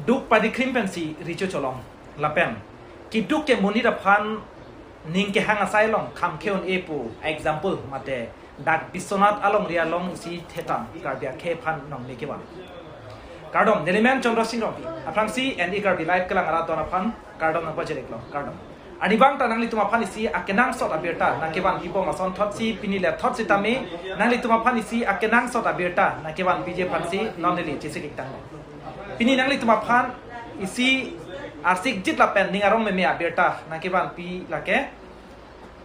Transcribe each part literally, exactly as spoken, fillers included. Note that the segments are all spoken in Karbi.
Duk padikhrim pensi recho cholong. Lapen keduk ke monit aphan ning kehang asai along kham ke-un-e pu example mate dak Biswanath alongri along isi thetan Karbi akhei aphan nongme kevan. Kardom, nelimen Chandra Sing Rongpi. Aphrangsi N D Karbi Live kelang arat don aphan kardom nangpajir-iklo. Kardom. Arnivang ta nanglitum aphan isi akenangsot abirta nangkevan pibom asonthotsi pini lethot sitame nanglitum aphan isi akenangsot abirta nangkevan piji aphansi non neli chesik-ik tanglo. Pini nanglitum aphan isi asikjit lapen ning arong meme abirta nangkevan pi lake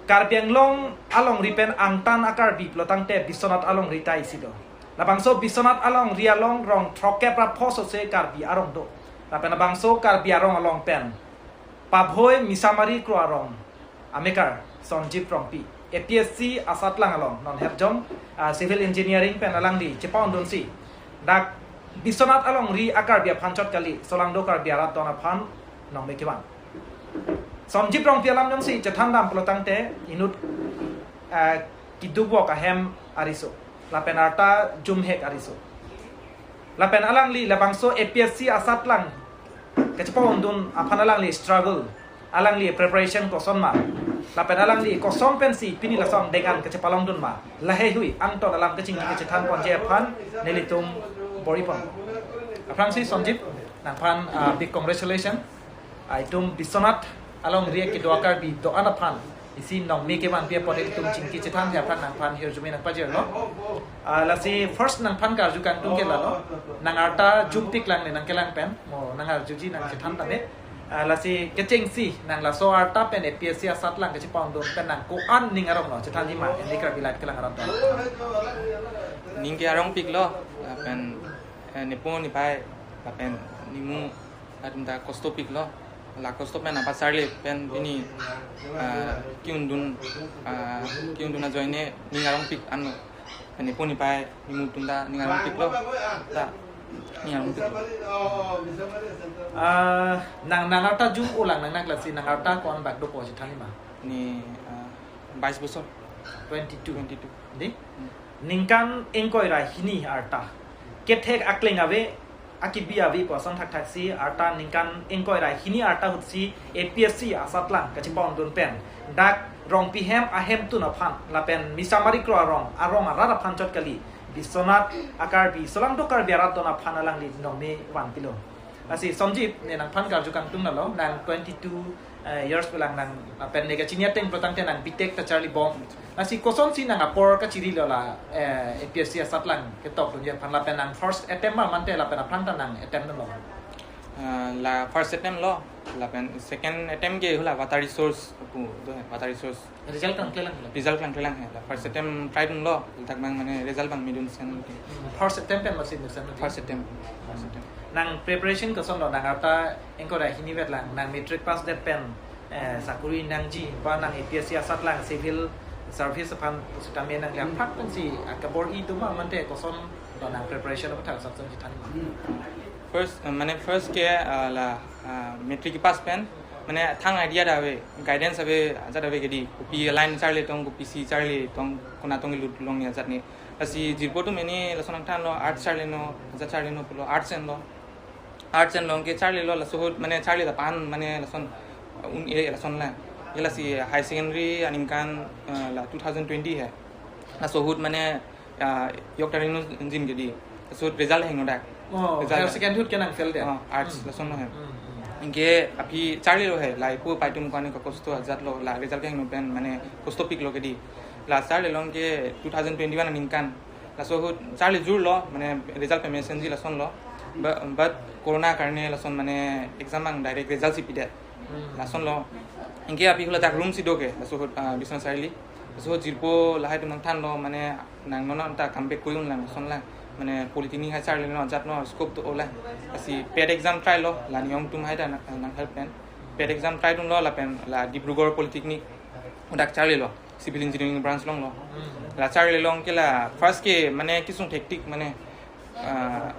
Karbi Anglong alongri pen angtan a-Karbi pulotangte Biswanath alongri ta isi do. Labangso Biswanath alongri along rong throkkep ra pho sose Karbi arong do. Lapen labangso Karbi arong along pen pabhoi Misamari Kro arong amekar Sonjip Rongpi, A P S C asatlang along non herjong, ah, civil engineering pen alangli chepa-undunsi dak Biswanath alongri a-Karbi aphan chot kali, solangdo Karbi arat don aphan nongme kevan. Sonjip Rongpi alam jongsi chethan dam pulotangte inut, ah, keduk vok ahem ariso, lapen arta jumhek ariso. Lapen alangli labangso A P S C asatlang kachepa-undun aphan alangli struggle, alangli preparation koson ma, lapen alangli koson pensi pini lason dengan kachepalongdun ma, laheihui angton alam kachingki kachethan ponji aphan nelitum bor-ipon. Aphrangsi Sonjip, nangphan, ah, big congratulations. Ah, itum Biswanath alongri kedo a-Karbi do-an aphan isi nongme kevan pi apot itum chingki chethan he aphan nangphan hirjume nangpajirlo. Ah, lasi first nangphan karju kangtung ke lalo. Nang arta jumpik lang ne nangkelang pen. Mo nang arjuji nangchethan tame. Ah, lasi kechengsi nang laso arta pen A P S C asatlang kachepa-undun pen nang ko-an ning aronglo chethanji ma N D Karbi Live kelang arat don. Ning ke arongpiklo, lapen, eh, nepo nepai, lapen nimu atum ta kostopiklo. La kosto pen apa charli pen pini, ah, ke-undun, ah, ke-undun ajoine ning arongpik anlo. Nepo nepai nimu atum ta ning arongpiklo. Ta ning arongpiklo. Ah, nang, nang arta jum-o lang nang, nang lasi nang arta ko-an bak dopo chethanji ma? Ne, ah, bais bosor. Twenty-two. Twenty-two. Di? Hmm. Ningkan ingkoi ra hini arta kethek akleng ave, akibi ave pu ason thakthak si arta ningkan ingkoi ra hini arta ahutsi A P S C asatlang kachepa-undun pen dak Rongpi hem ahemtun aphan lapen Misamari Kro arong, arong arat aphan chot kali Biswanath a-Karbi, solangdo Karbi arat don aphan alangli nongme vanpilo. Lasi Sonjip, ne nangphan karju kangtung lalo, nang twenty-two, eh, years pulang nang, lapen ne kachini ateng pulotangte nang B Tech ta charlibom. Lasi kosonsi nang apor kachirilo la, eh, A P S C asatlang ketokdunji aphan, lapen nang first attempt ma mate lapen aphrang ta nang attempt dunlo? Ah, la first attempt lo, lapen second attempt ke hula water resource pu do he, water resource. Result kangklelang hula? Result kangklelang he. La first attempt try dunlo, dak bang mane result bang medun sen. Hmm, first attempt pen masi medun sen? First attempt. First attempt. Nang preparation kosonlo, nang arta ingkoi ra hini vetlang, nang matric pass det pen, eh, sakuri nangji, ba nang A P S C asatlang civil service aphan sitame nang yang prak pensi, ah, kabor-i do ma mate koson do nang preparation aphan thak sakson chethan ma? First, eh, mane first ke, ah, la, ah, matric pass pen, mane thang idea ta ave, guidance ave, ajat ave kedi, kopi line charli tong, kopisi charli tong, konat tong lut long ajat ne. Lasi jirpo atum mane lason nangthanlo, arts charli non, ajat charli non pulo, arts enlo. Arts enlo ke charlilo, laso ahut mane charli ta pan mane lason un-e lason la. Ke lasi high secondary aningkan, eh, la two thousand twenty he. Laso ahut mane, ah, yok ta ri nangji kedi. Laso ahut result hingno dak. Oh, result higher secondary ahut ke nang fail det? Oh, arts. Hmm. Lason lo he. Hmm, hmm. Anke aphi charlilo he, la ipu pai atum ko-an ke kosto ajat lo, la result hingno pen mane kostopiklo kedi. La charlilo ke two thousand twenty-one aningkan. Laso ahut charli jurlo, mane result payment senji lason lo. Ba-, but corona karne lason mane exam bang direct result si pidet. Hmm. Lason lo. Anke aphi hula dak room si do ke, laso ahut, ah, Biswanath charli. Laso ahut jirpo lahai atum nangthanlo, mane nang non non ta come back koi-un lang, lason lang. Mane polytechnic hai charli non ajat non scope do-o lang. Lasi PET exam try lo, la niyom atum hai ta nang, nang help pen. PET exam try dunlo lapen la Dibrugarh Polytechnic hadak charlilo. Civil engineering branch along lo. Hmm. La charli along ke la first ke mane kesung hektik mane, ah,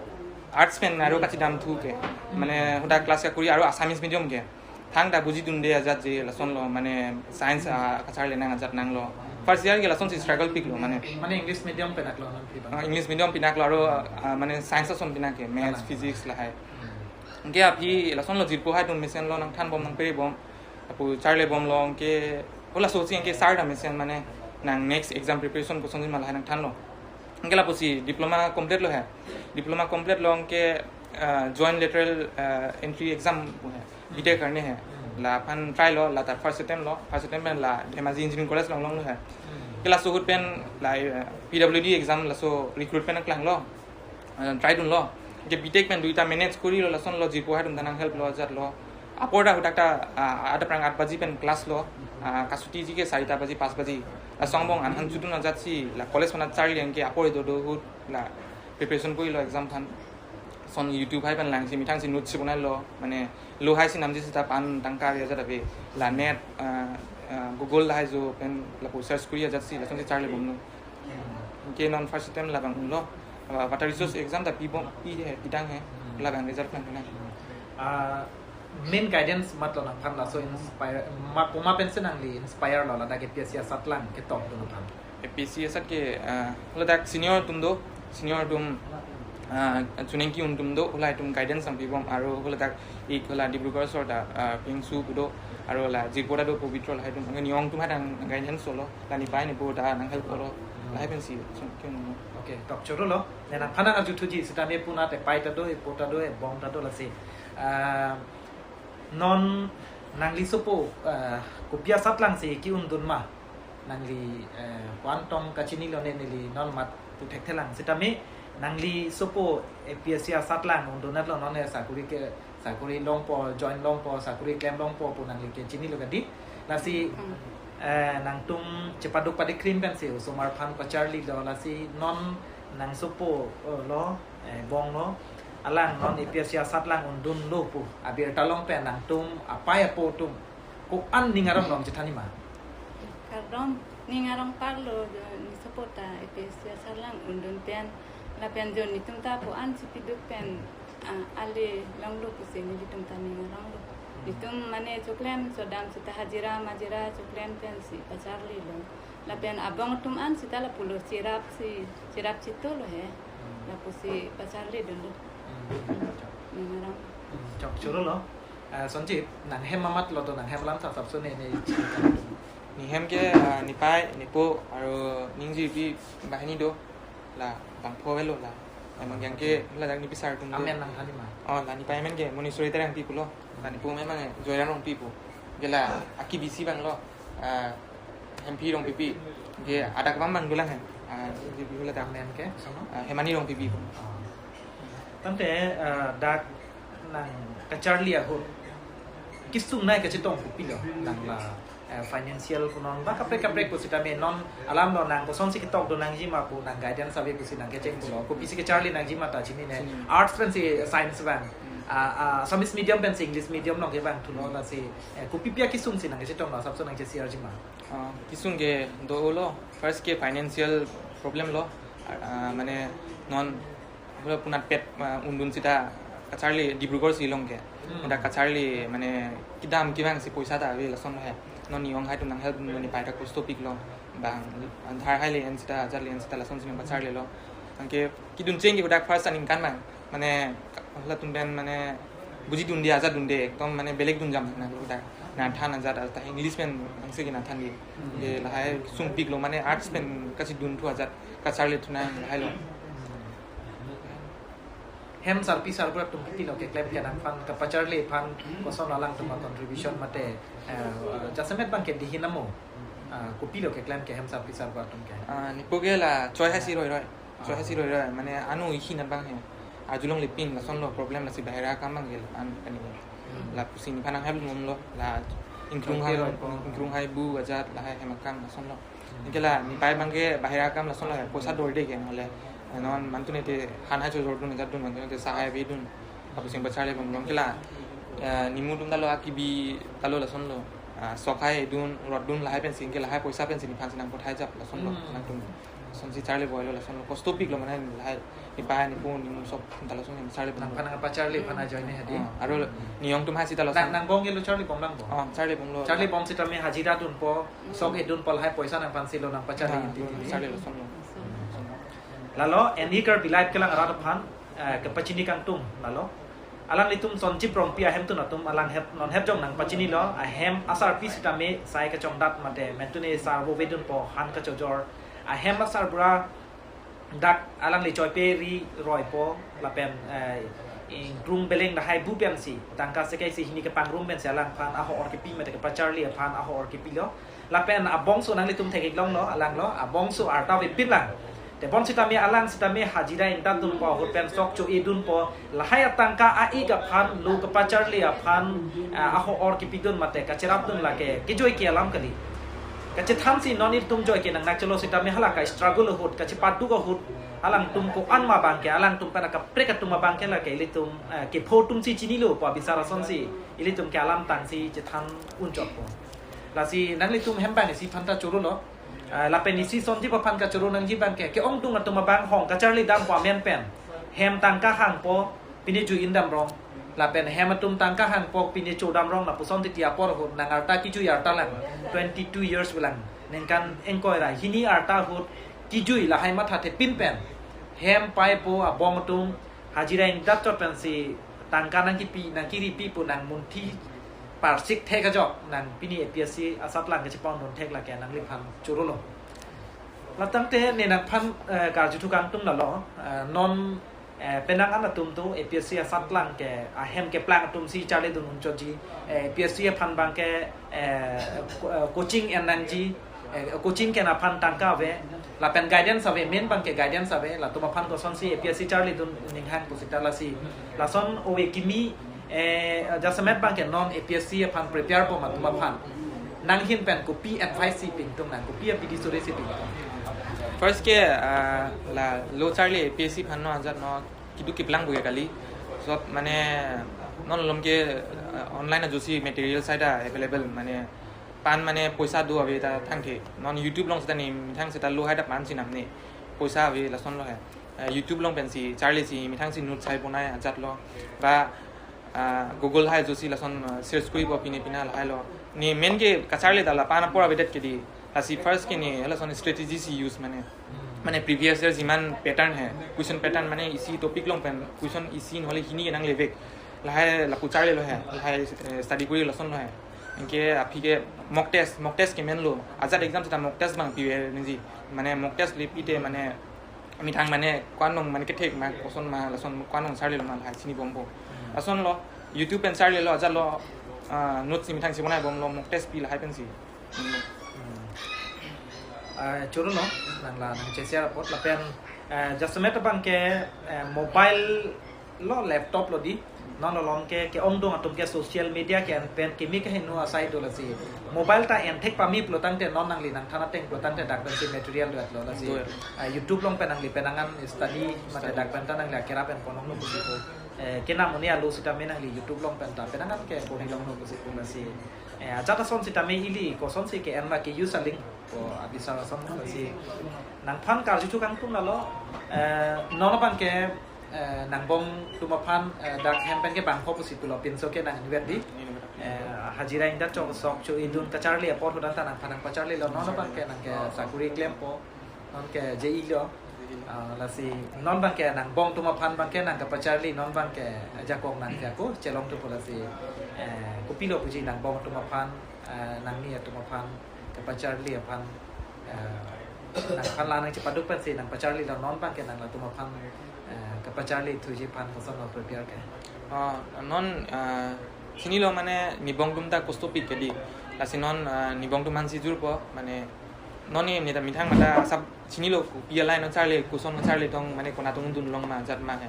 arts pen aro kachidam thu ke. Hmm. Mane hadak class kakori aro Assamese medium ke. Thangta buji dunde ajat je lason lo mane science, ah, kacharli nang ajat nanglo. First year ke lasonsi struggle piklo mane. Mane English medium pinak lo non pi bang? Ah, English medium pinak lo aro, ah, mane science ason pinak ke, maths, Kalang. Physics lahai. Hmm. Anke aphi lason lo jirpo hai atum mesen lo nangthan bom nangpere bom. Lapu charli bom lo anke halaso si anke sir ta mesen mane nang next exam preparation kosonsi ma lahai nangthan lo. Anke lapusi diploma complete lo hai. Diploma complete lo anke uh, joint lateral uh, entry exam hai. B.Tech karne hai. La aphan try lo, la ta first attempt lo, first attempt pen la Dhemaji Engineering College along longlo hai. Anke laso ahut pen la uh, P W D exam laso recruit pen nangklang lo. Uh, try dun lo. Anke B.Tech pen duita manage kori lo, lason lo jirpo hai atum ta nang help lo ajat lo. Apor ta hadak ta uh, adap rang aat baji pen class lo. Uh, kasuti ji ke sarita baji pas baji. Laso angbong an han judun ajat si la college mana charli anke apor do do ahut la preparation kori lo exam aphan. Lason YouTube hai pen langsi methang si notes si bonai lo, mane lo hai si namji seta pan tangka ave ajat ave. La net uh, uh, Google lahai jo pen lapu search kori ajat si lason si charli bom lo. Anke non first attempt labang lo. Uh, water resource exam ta pi bom pi hai pidang hai. Labang result nangkena. Ah, main guidance mat lo nangphan laso inspire ma koma pensi nangli inspire lo ladak A P S C asatlang ketok dun aphan? A P S C asat ke uh, ladak senior atum do, senior atum uh, chunengki atum do, hala atum guidance nangpi bom aro ladak ik hala Dibrugarh sor ta uh, Pingsu pu do, aro la jirpo ta do Pobitro lahai atum, anke ne-ong atum hai ta guidance lo, la nepei nepo ta nang help lo, lahai pensi chunengki atum. Okay, tok choro lo. Ne nangphan nang arju thuji seta me puna te pai ta do, epo ta do, ebong ta do lasi. Ah, non nangli sopo ah, kopi asatlang si ki-un dun ma? Nangli eh, ko-an tong kachini lo ne neli non mat pu thekthelang. Seta me nangli sopo A P S C asatlang un dun nat lo, non ne sakuri ke sakuri longpo, join longpo, sakuri klem longpo pu nangli ke chini lo kadi. Lasi eh, nangtum chepaduk padik krim pensi osomar aphan pacharli lo, lasi non nang sopo eh, lo eh, bong lo, alang non A P S C asatlang un dun lo pu abirta along pen nangtum apei apo atum ko-an ning arong long chethan ma? Kardom, ning arong parlo jo ne sopo ta A P S C asatlang un dun pen, lapen jo netum ta ko-an si piduk pen ah, ale longlo pusi nelitum ta ning aronglo. Netum mane choklem chodam seta hajira majira choklem pensi pacharli lo. Lapen abong atum an seta lapulo cherap si, cherap chito lo he. Lapusi pacharli dunlo. Ning arong. Chok choro lo. Ah, Sanjib, nanghem mamat lo to, nanghem alam sa sapso ne ne. Nehem ke uh, nepei nepo aro ningji pi banghini do, la bangpho avelo la. Emang yang ke ladak nepi sar atum do. Amen nangthan ma? Oh, la nepei amen ke Monisori Terangpi pulo. La nepo amen mane Joyram Rongpi pu. Anke la akibi si bang lo. Uh, Hemphi Rongpipi. Anke adak abang bang dolang he. Uh, ladak. Amen ke? Sama? Uh, Hemani Rongpipi. Tangte ah, dak nang kacharli ahut kesungnei kachetong kopilo, nang la eh, financial punon ba kaprek kaprek pusitame non alam lo, nang kosonsi ketok do nangji ma pu nang guidance ave pusi nang kecheng pulo, kopisi kacharli nangji ma ta chini ne. Arts pensi science bang, ah, ah, Assamese medium pensi English medium along kevang thulo, lasi eh, kopi pi akesung si nang kachetong lo, asapso nang che-share ji ma? Ah, kesung ke do lo, first ke financial problem lo. Ah, mane non Hala punat pet uh, un dun seta kacharli Dibrugarh si long ke. Hmm. Dak kacharli mane kedam kevang si poisa ta ave, lason hai. Non ne-ong hai atum nang help dun, nepei ta kosto pik lo. Bang dhar hai le-en seta, ajat le-en seta lason si kacharli lo. Anke kedun cheng ke dak first aningkan bang. Mane halatum pen mane buji dunde, ajat dunde, ekdom mane belek dun jam na dak. Nangthan ajat, ajat English pen angse ke nangthan di. Hmm. Ke lahai sung pik lo, mane arts pen kachedun thu ajat kacharli thu nang lahai lo. Hem sarpi sarbura atum kopilo keklem ke nangphan kapacharli aphan, koson alangtum a-contribution mate eh, jasemet bang ke dihin amo, ah, kopilo keklem ke hem sarpi sarbura atum ke? Ah, nepo ke la choi hai si roi roi. Choi hai si roi roi. Mane anu ihi nat bang he. Arjulong lepin lason lo problem, lasi bahira akam bang ke an kani. Hmm. Lapusi nephan nang help mom lo, la ingkrung hai, Choi roi po. Ingkrung hai bu ajat lahai hem akam lason lo. Anke la nepei bang ke bahira akam lason lo, poisa dorde ke mole. Non mantu ne te han hai chojor dun, ajat dun, mantu ne te sahai ave dun. Lapusi pacharli bom long ke la. Eh, nimu atum ta lo, akibi ta lo, lason lo. Ah, sok hai dun, rot dun lahai pensi, anke lahai poisa pensi nephan si nang pothai jap lason lo. Hmm. Nangtum lasonsi charli boi lo, lason lo. Kosto pik lo mane lahai. Nepei nepo nimu sok ta lason charli bom. Nangphan nang pacharli aphan ajoine hadi. Ah, aro ne-ong atum hai seta lason. Nang, nang bong ke lo charli bom lang bo? Ah, charli bom lo. Charli bom seta me hajira dunpo, sok he dunpo, lahai poisa nangphan si lo, nang pacharli. Ah, inti lo, titi. Charli lason lo. Lalo, N E Karbi Live kelang arat aphan, eh, kepachini kangtung, lalo. Alanglitum Sonjip Rongpi ahemtun atum alang hep non hep jong nangpachinilo, ahem asarpi sitame sai kachongdat mate mentune sar vovedunpo han kachojor. Ahem asarbura dak alangli choipe ri roipo lapen, eh, ingkrung beleng dahai bu pensi tangka sekai si hini kepangrum pensi alangphan aho-or kepi mate kepacharli aphan aho-or kepilo. Lapen abongso nanglitum theklonglo, alanglo, abongso arta avepinlang. Tebon sitame alang sitame hajira ingtatdunpo ahut pen sok cho-edunpo, lahai atangka a-ik aphan lo kepacharli aphan, ah, aho-or kepidun mate kacherapdun lake kejoi ke alam kali. Kachethansi non itum joi ke nangnak chelo sitame hala ka-struggle ahut, kachepaduk ahut, alangtum ko-an ma abangke, alangtum pen akaprek atum abangke lake ilitum, eh, kepho atumsi chinilo pu abisar asonsi ilitum ke alam tangsi chethan unchotpo. Lasi nanglitum hem abang isi aphanta chorolo. Ah, lapen isi Sonjip aphan kachoro nangji abangke, ke-ongdung atum abang hong kacharli dampo amen pen. Hem tangka hangpo, pine ju-in damrong. Lapen hem atum tangka hangpo, pine cho damrong, lapuson titi apor ahut nang arta kejui arta lang. Twenty-two years pulang. Ningkan ingkoi ra hini arta ahut kejui lahai mathathepin pen. Hem paipo abong atum hajira ingdat chot pensi tangka nangkepi, nangkeripi pu nangmunthi parsik thek ajok nang pini A P S C asatlang kachepondun thek lake nangliphan chorolo. Latangte ne nangphan, eh, karjuthu kangtung lalo, eh, non, eh, penang an atum tu A P S C asatlang ke ahem keplang atumsi charlidun unchotji, eh, A P S C aphan abangke, eh, co-, eh, coaching en nangji, eh, coaching ke-en aphan tangka ave, lapen guidance ave, main abangke guidance ave, latum aphan kosonsi A P S C charlidun ninghang pusita lasi. Lason ove kimi, eh, jasemet abangke non A P S C aphan preparepo ma atum aphan nanghin pen kopi advice si pingtung nang, kopi apidi sore si pingtung? First ke, ah, la lo charli A P S C aphan non ajat non keduk keplang buke kali. Sot mane non malom ke, ah, online ajoksi material seta available mane pan mane poisa do ave ta thangthe. Non YouTube along seta ne methang seta lo hai ta pan chinam ne. Poisa ave lasonlo he. Eh, YouTube along pensi charlisi methangsi notes hai bonai ajatlo. Ba, ah, Google hai ajoksi lason, ah, search koripo pine pine lahai lo. Ne main ke kacharli ta la pan apor avedet ke di. Lasi first ke ne lason strategy si use mane. Mane previous year jiman pattern hai, question pattern mane isi topic along pen question isi nohole hini nanglevek. Lahai lapu charlilo he, lahai, eh, study kori lasonlo he. Anke aphi ke mock test, mock test ke main lo. Ajat exam seta mock test abang pive nangji. Mane mock test le pite mane methang mane ko-an along mane kethek ma koson ma lason ko-an along charlilo ma lahai chinibompo. Lasonlo YouTube pen charlilo ajatlo, ah, notes si methangsi bonaibomlo mock test pi lahai pensi. Hmm. Ah, choro no, nang la nang cheshare apot lapen, eh, jasemet abangke, eh, mobile lo laptop lo di, non malom ke, ke-ongdung atum ke social media ke-en pen kimi kehingno asai do lasi. Mobile ta en thek pame pulo tangte non nangli nangthan ateng pulo tangte dak pensi material do-etlo lasi. Do-et. Ah, YouTube along pen nangli penang an study mate study. Dak pen ta nangli akera pen ponong no pusi pu. Eh, kenam un-e alo sitame nangli YouTube along pen ta penang an ke pori longno pusi pu lasi. Eh, ajat ason sitame ili kosonsi ke-en ma ke-use aling ko abisar ason lasi. Nangphan karjuthu kangtung lalo, eh, non abangke, eh, nangbong atum aphan, eh, dak hem pen ke bangpho pusi pulo pinso ke nang inwet di. Eh, hajira ingdat chok sok cho-edun kacharli apor ahut an ta nangphan nangpacharlilo non abangke nangke sakuri klempo. Non ke J E E lo. Ah, lasi non abangke nangbong atum aphan abangke nang kapacharli non abangke ajakong nang jako chelong thupo lasi, eh, kopilo puji nangbong atum aphan, eh, nangni atum aphan kapacharli aphan, eh, nangphan la nang chepaduk pensi nangpacharlilo non abangke nang latum aphan, eh, kapacharli thuji aphan kosonlo prepare ke. Ah, non, ah, chinilo mane nibong atum ta kostopik ke di. Lasi non, ah, nibong atum aphansi jurpo mane non ne methang methang mata sab chinilo kopi alai non charli koson charli tong mane konat tong dunlong ma ajat ma he.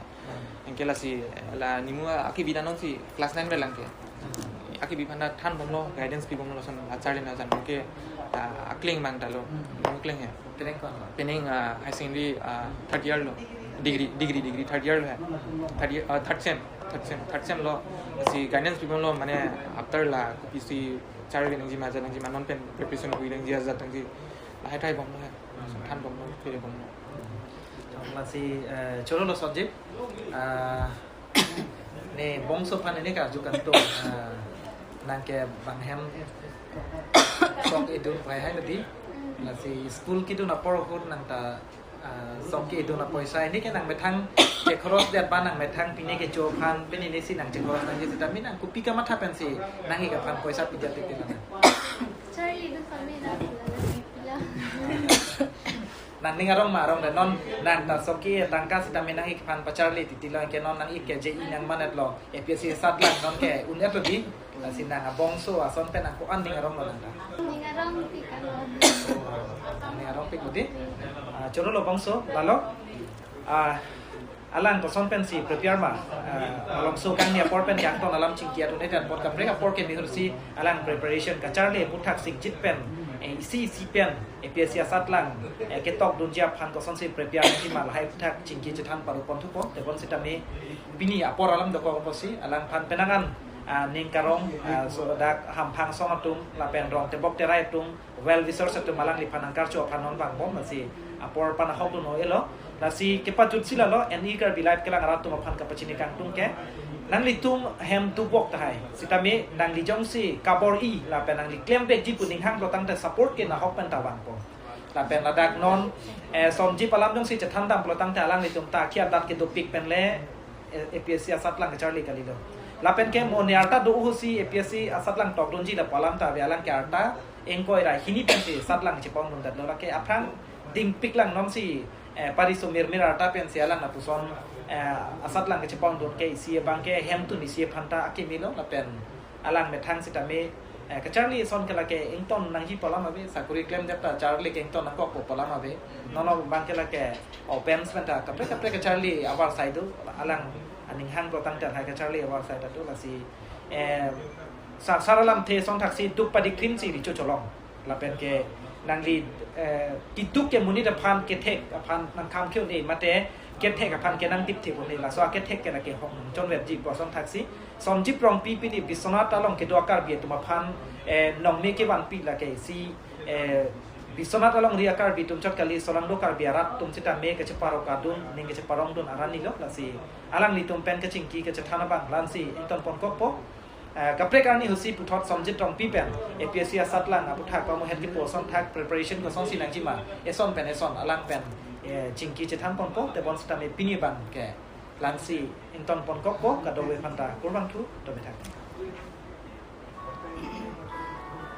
Anke lasi la nimu akibi ta nonsi class nine velang ke. Akibi aphan ta thanbomlo guidance pibomlo lason la charli na jan ke, ah, akling mang ta lo. Nimu kling he. Penang ko-an lo? Penang, ah, high secondary, ah, third year lo. Degree, degree, degree third year lo he. Third year, ah, third sem, third sem, third sem lo. Si guidance pibomlo mane after la kopisi charli nangji ma ajat nangji ma non pen preparation kori nangji ajat nangji. Lahai thanbomlo he. Thanbomlo, pibomlo. Lasi, eh, choro lo Sonjip. Ah, ne bongso aphan ne karju kangtung, ah, nangke bang hem sok edun pai hai mati. Lasi school kedun apor ahut nang ta, ah, sok ke-edun apoisa ne ke nang methang Chekhoros det ba nangmethang pine kecho aphan, pine nesi nangchekhoros nangji sitame nang kopi kamatha pensi nang-ik aphan poisa pidetji titi nang? Charli do kami na pula lagi pula. Nangning arong ma arong de non nang ta soki tangka sitame nang-ik aphan pacharli titi lo, anke non nang-ik ke J E nangmanetlo, A P S C asatlang non ke un-etlo di. Lasi nang abongso ason pen nang ko-an ning arong lo nang ta? Ning arongpik alo. Ning arongpik lo di. Ah, choro lo bongso, lalo. Ah, alang koson pensi prepare ma, ah, malomso kangni apor pen kangton alam chingki atum etan pot kaprek apor ke mihur si alang preparation kacharli aputhak singjit pen, eh, isi isi pen A P S C asatlang, eh, ketok dunji aphan kosonsi prepare nangji ma lahai aputhak chingki chethan paru pon thupo, tebon sitame pini apor alam dokok apotsi alangphan penang an, ah, ning karong, ah, so dak hamphang song atum lapen rong tebok terai atum, well wishers atum alangliphan nangkarcho aphan non vangbom, lasi apor pan ahok dun o-elo. Lasi kepajut si lalo, N E Karbi Live kelang arat atum aphan kapachini kangtung ke, nanglitum hem tubok tahai sitame nangli jongsi kabor-i lapen nangli klem vekji pu ning hanglo tangte support ke nahok pen ta vangpo. Lapen ladak non, eh, Somjip alam jongsi chethan dam pulo tangte alanglitum ta kiat dat kedopik pen le, eh, A P S C asatlang kacharli kalilo. Lapen ke mo ne arta do uhusi A P S C asatlang tok dunji lapu alam ta ave, alang ke arta ingkoi ra hini pensi asatlang chepong dun datlo, lake aphrang dingpik lang nonsi, eh, pari sumir mir arta pensi alang lapuson, eh, asatlang kechepong dun ke isi abang ke hem tun isi aphan ta akimi lo lapen alang methang sitame, eh, kacharli ason ke lake ington nangji pu alam ave, sakuri klem det ta charli ke ington nangkokpo pu alam ave. Non abang ke lake open pen ta kaprek kaprek kacharli avarsai do, alang aning hanglo tangte hai kacharli avarsai ta do, lasi, eh, sa-, sar alamthe ason thaksi duk padik krim si recho cholong. Lapen ke nangli, eh, keduk ke monit aphan kethek aphan nangkham ke un-e mate kethek aphan ke nangtip thip un-e, laso akethek ke lake hong chonvekji pu ason thaksi Somjip Rongpi pini Biswanath along kedo a-Karbi atum aphan, eh, nongne kevanpi lake isi, eh, Biswanath alongri a-Karbi atum chot kali, solangdo Karbi arat atum sitame kacheparok adun, ning kacheparong dun arani lo, lasi alanglitum pen kachingki kachethan abang lansi ington pon kokpo. Eh, kaprek arni husi puthot Somjit Rongpi pen A P S C asatlang aputhak pamuhet kipu ason thak preparation kosonsi nangji ma, eson pen eson alang pen, eh, chingki chethan ponpo, tebon sitame pini abang ke langsi ington pon kokpo, kadokave aphan ta kurvangthu, dome thak.